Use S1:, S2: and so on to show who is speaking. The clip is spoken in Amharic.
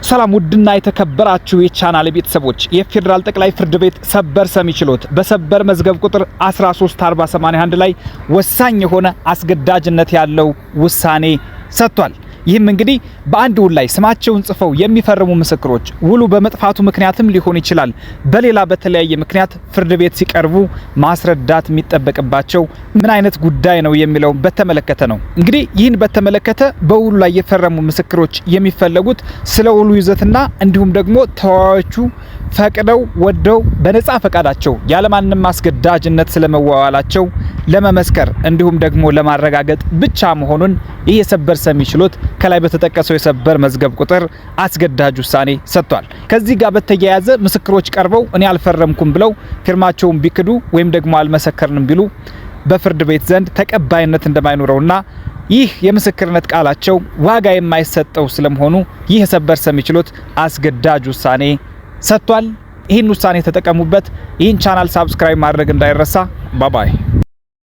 S1: ሰላም ውድና የተከበራችሁ የቻናል ቤተሰቦች፣ የፌዴራል ጠቅላይ ፍርድ ቤት ሰበር ሰሚ ችሎት በሰበር መዝገብ ቁጥር 13481 ላይ ወሳኝ የሆነ አስገዳጅነት ያለው ውሳኔ ሰጥቷል። ይህም እንግዲህ በአንድ ውል ላይ ስማቸውን ጽፈው የሚፈርሙ ምስክሮች ውሉ በመጥፋቱ ምክንያትም ሊሆን ይችላል፣ በሌላ በተለያየ ምክንያት ፍርድ ቤት ሲቀርቡ ማስረዳት የሚጠበቅባቸው ምን አይነት ጉዳይ ነው የሚለው በተመለከተ ነው። እንግዲህ ይህን በተመለከተ በውሉ ላይ የፈረሙ ምስክሮች የሚፈለጉት ስለ ውሉ ይዘትና እንዲሁም ደግሞ ተዋዋዮቹ ፈቅደው ወደው በነፃ ፈቃዳቸው ያለማንም አስገዳጅነት ስለመዋዋላቸው ለመመስከር እንዲሁም ደግሞ ለማረጋገጥ ብቻ መሆኑን ይህ የሰበር ሰሚ ችሎት ከላይ በተጠቀሰው የሰበር መዝገብ ቁጥር አስገዳጅ ውሳኔ ሰጥቷል። ከዚህ ጋር በተያያዘ ምስክሮች ቀርበው እኔ አልፈረምኩም ብለው ፊርማቸውን ቢክዱ ወይም ደግሞ አልመሰከርንም ቢሉ በፍርድ ቤት ዘንድ ተቀባይነት እንደማይኖረውና ይህ የምስክርነት ቃላቸው ዋጋ የማይሰጠው ስለመሆኑ ይህ የሰበር ሰሚ ችሎት አስገዳጅ ውሳኔ ሰጥቷል። ይህን ውሳኔ ተጠቀሙበት። ይህን ቻናል subscribe ማድረግ እንዳይረሳ። Bye bye።